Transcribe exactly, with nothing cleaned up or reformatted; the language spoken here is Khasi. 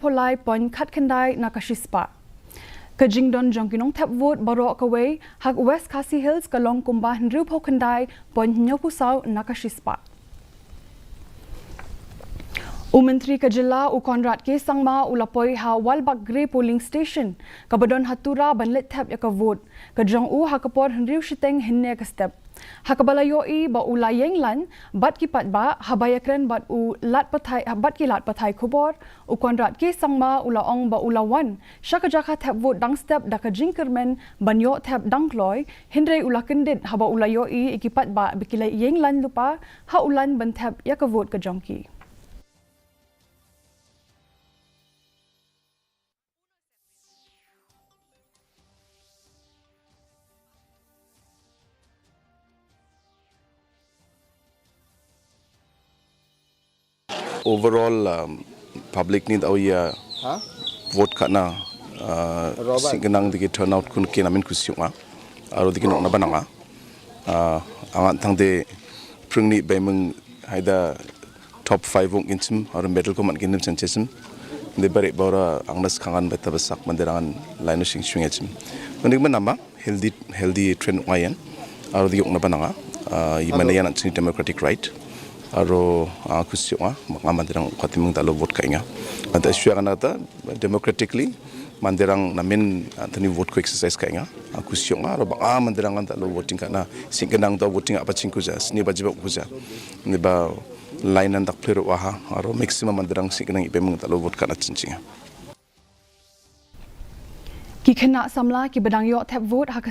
phew lai point khatkhyndai na ka shispah. Ka jingdon jong ki nongthep vote baroh kawei ha West Khasi Hills ka long kumba hynriewphew khyndai point hynñiewphew saw na ka shispah. U Myntri ka jylla u Conrad K Sangma u la poi ha Walbakgre polling station kaba don ha Tura ban leit thep ïa ka vote ka jong u ha ka por hynriew shiteng hynne ka step. Ha kaba la ïohi ba u la ïeng lain bad ki paidbah haba ïakren bad u lad pathai, bad ki lad pathai khubor, u Conrad K Sangma u la ong ba u la wan sha ka jaka thep vote dang step da ka jingkyrmen ban ïoh thep dang kloi, hynrei u la kyndit haba u la ïohi ïa ki paidbah ba ki la ïeng lain lypa ha u lain ban thep ïa ka vote ka jong ki. Overall, um, public ni daw ïa vote katna, uh, sing kenang diki turnout kun kina min kusiung a aro diki nok na bananga. Uh, angat tang de prungni bai meng haida top five wong inchim aro medal ko man kinim chan chesum. De bare bora angnas kangan beta basak manderangan laino sing sing echim. Ndik menama healthy, healthy trend ngayan. Aro di yokna bananga, uh, i mana yan chini democratic right. Aro, uh, kusiok nga, nga mandirang kwatimung dalo vote ka inga. Anta issue yang nata democratically mandirang namin, uh, tani vote ko exercise ka inga. Uh, kusiok nga aro bang, ah, mandirang dalo voting kana sing kenang da voting apa ching kuja, sini baji bak kuja. Ni ba line an dak player waha aro maximum mandirang sing kenang ipemung dalo vote kana chinching. Ki khynnah samla kiba dang ïoh thep vote ha ka